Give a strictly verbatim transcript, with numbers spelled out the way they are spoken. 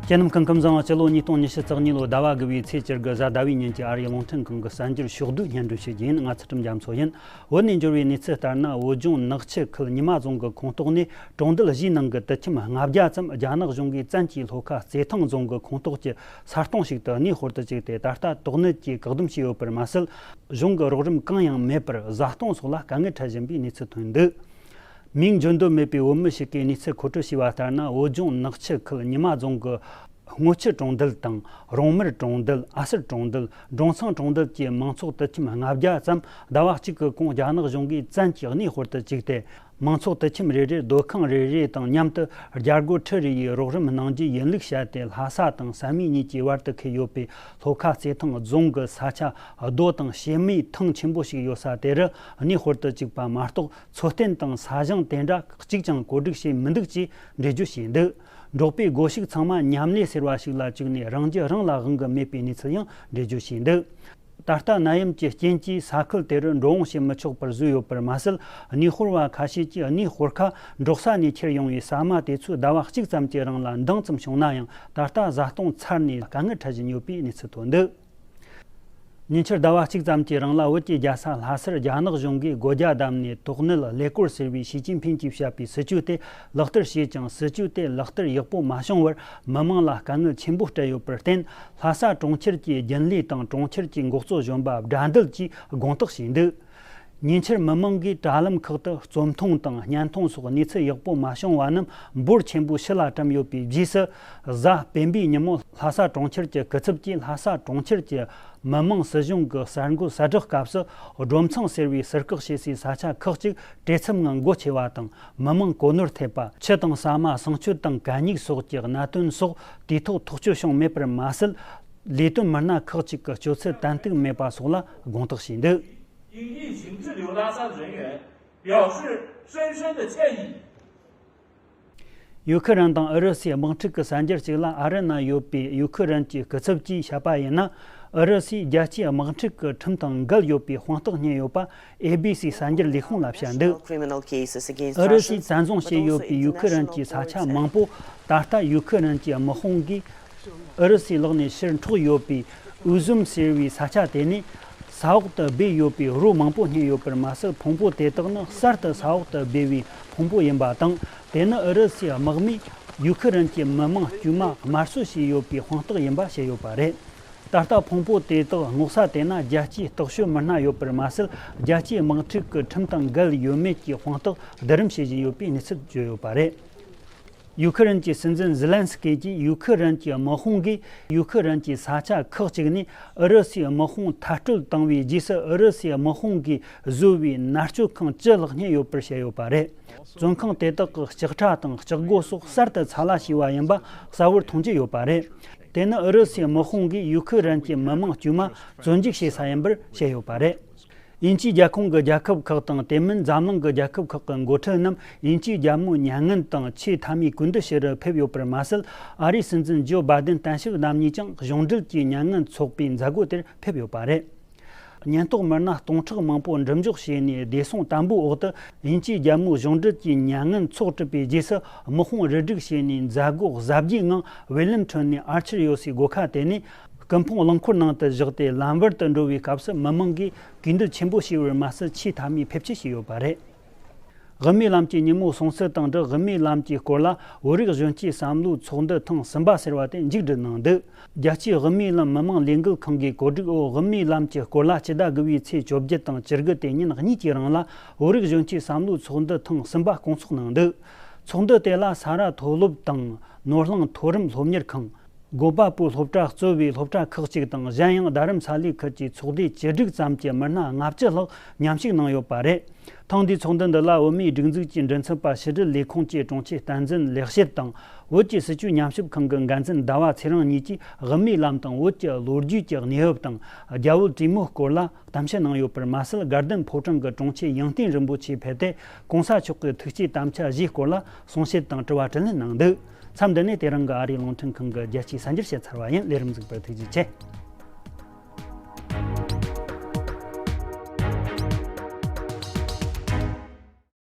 ཁྱེད་རྣམས་སྐུ་ཁམས་བཟང་། སྤྱི་ལོ་ཉིས་སྟོང་ཉི་ཤུ་རྩ་གཉིས་ལོའི་ཟླ་བ་དགུ་བའི་ཚེས་བཅུ་དགུ་གཟའ་ཟླ་བའི་ཉིན་གྱི་ཨ་རིའི་རླུང་འཕྲིན་ཁང་གི་གསར་འགྱུར་ཕྱོགས་བསྡུས་སྙན་སྒྲོན་ཞུ་རྒྱུ་ཡིན། ང་ཚུལ་ཁྲིམས་རྒྱ་མཚོ་ཡིན། བོད་ནས་འབྱོར་བའི་གནས་ཚུལ་ལྟར་ན། བོད་ལྗོངས་ནག་ཆུ་ཁུལ་ཉི་མ་རྫོང་གི་ཁོངས་གཏོགས་ནས་གྲོང་རྡལ་བཞིའི་ནང་གི་དུད་ཁྱིམ་ལྔ་བརྒྱ་ཙམ་རྒྱ་ནག་གཞུང་གིས་བཙན་གྱིས་ལྷོ་ཁ་རྩེ་ཐང་རྫོང་གི་ཁོངས་གཏོགས་ཀྱི་ས་སྟོང་ཞིག་ཏུ་གནས་སྤོར་དུ་བཅུག་སྟེ། ད་ལྟ་དོགས་གནད་ཀྱིས་བཀག་སྡོམ་བྱས་ཡོད་པར་མ་ཟད། གཞུང་གི་རོགས་རམ་གང་ཡང་མེད་པར་བཟའ་བཏུང་སོགས་ལ་དཀའ་ངལ་འཕྲད་བཞིན་པའི་གནས་ཚུལ་ཐོན་འདུག་མིང་བརྗོད་འདོད་མེད་པའི་བོད་མི་ཞིག་གིས་གནས་ཚུལ་མཁོ་སྤྲོད་བྱས་པ་ལྟར་ན། བོད་ལྗོངས་ནག་ཆུ་ཁུལ་ཉི་མ་རྫོང་གི་སྔོ་ཆུ་གྲོང་རྡལ་དང་། རོང་མར་གྲོང་རྡལ། ཨ་གསར་གྲོང་རྡལ། འབྲོང་ཚང་གྲོང་རྡལ་གྱི་མང་ཚོགས་དུད་ཁྱིམ་ལྔ་བརྒྱ་ཙམ་ཟླ་བ་གཅིག་གི་གོང་རྒྱ་ནག་གཞུང་གིས་བཙན་གྱིས་གནས་སྤོར་དུ་བཅུག་སྟེ། མང་ཚོགས་དུད་ཁྱིམ་རེ་རེར་སྡོད་ཁང་རེ་རེ་དང་མཉམ་དུ་རྒྱ་སྒོར་ཁྲི་རེ་ཡི་རོགས་རམ་གནང་རྒྱུ་ཡིན་ལུགས་བཤད་དེ། ལྷ་ས་དང་བསམ་ཡས་གཉིས་ཀྱི་བར་དུ་འཁེལ་ཡོད་པའི་ལྷོ་ཁ་རྩེ་ཐང་རྫོང་གི་ས་ཆ་རྡོ་དང་བྱེ་མའི་ཐང་ཆེན་པོ་ཞིག་ཡོད་ས་དེ་རུ་གནས་སྤོར་དུ་བཅུག་པ་མ་གཏོགས། འཚོ་རྟེན་དང་ས་ཞིང་དེ་འདྲ་གཅིག་ཀྱང་བཀོད་སྒྲིག་བྱས་མི་འདུག་ཅེས་འགྲེལ་བརྗོད་བྱས་འདུག་འབྲོག་པའི་སྒོ་ཕྱུགས་ཚང་མ་མཉམ་ལས་ཟེར་བ་ཞིག་ལ་བཅུག་ནས། རང་རྒྱུ་རང་ལ་དབང་གི་མེད་པའི་གནས་ཚུལ་ཡང་འགྲེལ་བརྗོད་བྱས་འདུག་ད་ལྟ་ནད་ཡམས་ཀྱི་རྐྱེན་གྱིས་ས་ཁུལ་དེ་རུ་འགྲོ་འོང་བྱེད་མི་ཆོག་པར་བཟོས་ཡོད་པར་མ་ཟད། གནས་སྤོར་བ་ཁ་ཤས་ཀྱིས་གནས་སྤོར་ཁ་འབྲོག་ས་ནས་ཁྱེར་ཡོང་བའི་ཟ་མ་དེ་ཚོས་ཟླ་བ་གཅིག་ཙམ་གྱི་རིང་ལ་འདང་ཙམ་བྱུང་ན་ཡང་། ད་ལྟ་བཟའ་བཏུང་ཚར་ནས་དཀའ་ངལ་འཕྲད་བཞིན་ཡོད་པའི་གནས་ཚུལ་ཐོན་འདུག་ཉེ་ཆར་ཟླ་བ་གཅིག་ཙམ་གྱི་རིང་ལ། བོད་ཀྱི་རྒྱལ་ས་ལྷ་སར་རྒྱ་ནག་གཞུང་གིས་སྒོ་རྒྱ་བསྡམས་ནས། དོགས་གནད་ཀླད་ཀོར་ཟེར་བའི་ཞི་ཅིན་ཕིན་གྱིས་བཤད་པའི་སྲིད་ཇུས་དེ་ལག་བསྟར་བྱས་ཀྱང་། སྲིད་ཇུས་དེ་ལག་བསྟར་ཡག་པོ་མ་བྱུང་བར། མི་མང་ལ་དཀའ་ངལ་ཆེན་པོ་སྤྲད་ཡོད་པར་བརྟེན། ལྷ་ས་གྲོང་ཁྱེར་གྱི་རྒྱུན་ལས་དང་གྲོང་ཁྱེར་གྱི་འགོ་གཙོ་གཞོན་པ་དགྲ་འདུལ་གྱིས་དགོངས་དག་བྱས་འདུག་ཉེ་ཆར་མི་མང་གིས་དྲ་ལམ་ཁག་ཏུ་རྩོམ་ཐུང་དང་བརྙན་ཐུང་སོགས་གནས་ཚུལ་ཡག་པོ་མ་བྱུང་བ་རྣམས་འབོར་ཆེན་པོས་ཕྱི་ལ་བཀྲམ་ཡོད་པའི་རྗེས་སུ། གཟའ་སྤེན་པའི་ཉིན་མོ་ལྷ་ས་གྲོང་ཁྱེར་གྱི་སྐུ་ཚབ་ཀྱིས་ལྷ་ས་གྲོང་ཁྱེར་གྱི་མི་དམངས་སྲིད་གཞུང་གི་གསར་འགོད་གསལ་བསྒྲགས་སྐབས་སུ། སྒྲོམ་ཚང་ཟེར་བའི་ཟུར་བཀག་བྱེད་སའི་ས་ཆ་ཁག་ཅིག་བྲེལ་འཚུབ་ངང་སྒོ་ཕྱེ་བ་དང་། མི་མང་གོ་ནོར་ཐེབས་པ། ཆུ་དང་ཟ་མ། གསང་སྤྱོད་དང་གད་སྙིགས་སོགས་ཀྱི་གནད་དོན་སོགས་དུས་ཐོག་ཐག་གཅོད་བྱུང་མེད་པར་མ་ཟད། ལས་དོན་མི་སྣ་ཁག་ཅིག་གི་སྤྱོད་ཚུལ་ཏན་ཏིག་མེད་པ་སོགས་ལ་དགོངས་དག་བྱས་འདུག 应疫情滞留拉萨人员表示深深的歉意。 ཡུ་ཁི་རན་དང་ཨུ་རུ་སུའི་དམག་འཁྲུག་གི་གསར་འགྱུར་ཞིག་ལ། ཨ་རི་ན་ཡོད་པའི་ཡུ་ཁི་རན་གྱི་སྐུ་ཚབ་ཀྱིས་བཤད་པ་ཡིན་ན། ཨུ་རུ་སུས་རྒྱལ་སྤྱིའི་དམག་འཁྲུག་གི་ཁྲིམས་དང་འགལ་ཡོད་པའི་དཔང་རྟགས་རྙེད་ཡོད་པ། ཨེ་བི་སི་གསར་འགྱུར་ལས་ཁུངས་ལ་བཤད་འདུག་ཨུ་རུ་སུས་བཙན་བཟུང་བྱས་ཡོད་པའི་ཡུ་ཁི་རན་གྱི་ས་ཆ་མང་པོ་ད་ལྟ་ཡུ་ཁི་རན་གྱི་དམག་དཔུང་གིས་ཨུ་རུ་སུའི་ལག་ནས་ཕྱིར་འཕྲོག་ཡོད་པའི་ཨུ་ཟུམ་ཟེར་བའི་ས་ཆ་དེ་ནས་ས་འོག་ཏུ་སྦས་ཡོད་པའི་རོ་མང་པོ་རྙེད་ཡོད་པར་མ་ཟད། ཕུང་པོ་དེ་དག་ནི་གསར་དུ་ས་འོག་ཏུ་སྦས་པའི་ཕུང་པོ་ཡིན་པ་དང་། དེ་ནི་ཨུ་རུ་སུའི་དམག་མིས་ཡུ་ཁི་རན་གྱི་མི་མང་དཀྱུས་མ་དམར་གསོད་བྱས་ཡོད་པའི་དཔང་རྟགས་ཡིན་པ་བཤད་ཡོད་པ་རེད། ད་ལྟ་ཕུང་པོ་དེ་དག་སྔོག་ས་དེ་ན་རྒྱལ་སྤྱིའི་རྟོག་ཞིབ་མི་སྣ་ཡོད་པར་མ་ཟད། རྒྱལ་སྤྱིའི་དམག་འཁྲུག་གི་ཁྲིམས་དང་འགལ་ཡོད་མེད་ཀྱི་དཔང་རྟགས་བསྡུ་རུབ་བྱེད་བཞིན་ཡོད་པའི་གནས་ཚུལ་བརྗོད་ཡོད་པ་རེད། ཡུ་ཁི་རན་གྱི་སྲིད་འཛིན་ཛི་ལན་སི་ཀི་གྱིས་ཡུ་ཁི་རན་གྱི་དམག་དཔུང་གིས་ཡུ་ཁི་རན་གྱི་ས་ཆ་ཁག་ཅིག་ནས་ཨུ་རུ་སུའི་དམག་དཔུང་མཐར་སྐྲོད་བཏང་བའི་རྗེས་སུ། ཨུ་རུ་སུའི་དམག་དཔུང་གིས་བཟོས་པའི་མནར་གཅོད་ཁང་བཅུ་ལྷག་རྙེད་ཡོད་པར་བཤད་ཡོད་པ་རེད། བཙོན་ཁང་དེ་དག་གི་ལྕགས་ཁྲ་དང་ལྕགས་སྒོ་སོགས་གསར་དུ་ཚ་ལ་བྱས་པ་ཡིན་པ་གསལ་བོར་མཐོང་རྒྱུ་ཡོད་པ་རེད། དེ་ནི་ཨུ་རུ་སུའི་དམག་དཔུང་གིས་ཡུ་ཁི་རན་གྱི་མི་མང་དཀྱུས་མ་བཙོན་འཇུག་བྱེད་ས་ཡིན་པར་བཤད་ཡོད་པ་རེད། དབྱིན་ཇིའི་རྒྱལ་ཁོངས་ཀྱི་རྒྱལ་ཁབ་ཁག་དང་། དེ་མིན་འཛམ་གླིང་གི་རྒྱལ་ཁབ་ཁག་གི་འགོ་ཁྲིད་རྣམས་དབྱིན་ཇིའི་རྒྱལ་མོའི་མྱ་ངན་དང་ཆེས་མཐའ་མའི་སྐུ་མདུན་ཞུ་རུ་ཕེབས་ཡོད་པར་མ་ཟད། ཨ་རིའི་སྲིད་འཛིན་ཇོ་བྷའི་ཌེན་བརྟན་བཞུགས་རྣམ་གཉིས་ཀྱང་གཞུང་འབྲེལ་གྱི་མྱ་ངན་ཚོགས་པའི་མཛད་སྒོ་དེར་ཕེབས་ཡོད་པ་རེད། ཉེན་རྟོག་མི་སྣ་སྟོང་ཕྲག་མང་པོ་འགྲུལ་འཇོག་བྱས་ནས། བདེ་སྲུང་དམ་པོའི་འོག་ཏུ་དབྱིན་ཇིའི་རྒྱལ་མོའི་གཞུང་འབྲེལ་གྱི་མྱ་ངན་ཚོགས་གྲུབ་པའི་རྗེས་སུ། དམག་དཔུང་རུ་སྒྲིག་བྱས་ནས་མཛད་སྒོ་གཟབ་རྒྱས་ངང་བེ་ལིན་ཁྲོན་ནས་ཨར་ཆར་ཡོད་སའི་སྒོ་ཁ་དེ་ནས། སྐུ་ཕུང་རླངས་འཁོར་ནང་དུ་བཞག་སྟེ། ལམ་བར་དུ་འགྲོ་བའི་སྐབས་སུ། མི་མང་གིས་གུས་འདུད་ཆེན་པོ་བྱས་པར་མ་ཟད། ཆེས་མཐའ་མའི་ཕེབས་སྐྱེལ་བྱས་ཡོད་པ་རེད། དབུ་མའི་ལམ་གྱི་ཉིན་མོའི་སྲུང་བརྩི་དང་སྦྲགས། དབུ་མའི་ལམ་གྱི་སྐོར་ལ་བོད་རིགས་གཞོན་སྐྱེས་བསམ་བློའི་ཚོགས་འདུ་ཐེངས་གསུམ་པ་ཟེར་བ་དེ་མཇུག་བསྒྲིལ་གནང་འདུག་རྒྱལ་སྤྱིའི་དབུ་མའི་ལམ་མི་མང་ལས་འགུལ་ཁང་གི་གོ་སྒྲིག་འོག་དབུ་མའི་ལམ་གྱི་སྐོར་ལ་སྤྱི་ཟླ་དགུ་པའི་ཚེས་བཅོ་བརྒྱད་དང་བཅུ་དགུ་དེ་ཉིན་གཉིས་ཀྱི་རིང་ལ། བོད་རིགས་གཞོན་སྐྱེས་བསམ་བློའི་ཚོགས་འདུ་ཐེངས་གསུམ་པ་སྐོང་ཚོགས་གནང་འདུག་ཚོགས་འདུ་དེ་ལ་ས་རཱ་མཐོ་སློབ་དང་ནོར་གླིང་མཐོ་རིམ་སློབ་གཉེར་ཁང་། དགོན་པ་པོའི་སློབ་གྲྭ་གཙོས་པའི་སློབ་གྲྭ་ཁག་ཅིག་དང་། གཞན་ཡང་རྡ་རམ་ས་ལའི་ཁུལ་གྱི་ཚོགས་སྡེ་བཅུ་དྲུག་ཙམ་གྱི་མི་སྣ་ལྔ་བཅུ་ལྷག་མཉམ་ཞུགས་གནང་ཡོད་པ་རེད། ཐེངས་འདིའི་ཚོགས་འདུ་འདི་ལ་བོད་མིའི་སྒྲིག་འཛུགས་ཀྱི་མགྲིན་ཚབ་པ་ཕྱི་དྲིལ་ལས་ཁུངས་ཀྱི་དྲུང་ཆེ་བསྟན་འཛིན་ལེགས་བཤད་དང་། བོད་ཀྱི་སྲིད་བྱུས་ཉམས་ཞིབ་ཁང་གི་འགན་འཛིན་ཟླ་བ་ཚེ་རིང་གཉིས་ཀྱིས་དབུ་མའི་ལམ་དང་བོད་ཀྱི་ལོ་རྒྱུས་ཀྱི་གནས་བབ་དང་། རྒྱ་བོད་གྲོས་མོལ་སྐོར་ལ་གཏམ་བཤད་གནང་ཡོད་པར་མ་ཟད། དགའ་ལྡན་ཕོ་བྲང་གི་དྲུང་ཆེ་ཡང་སྟེང་རིན་པོ་ཆེ་ཕེབས་ཏེ། གོང་ས་མཆོག་གི་ཐུགས་བསྐྱེད་དམ་བཅའ་བཞིའི་སྐོར་ལ་གསུང་བཤད་དང་དྲི་བ་དྲིས་ལན་གནང་འདུག་མཚམས་འདི་ནས་དེ་རིང་གི་ཨ་རིའི་རླུང་འཕྲིན་ཁང་གི་རྒྱལ་སྤྱིའི་གསར་འགྱུར་བཤད་ཚར་བ་ཡིན། ལས་རིམ་གཟིགས་པར་ཐུགས་རྗེ་ཆེ།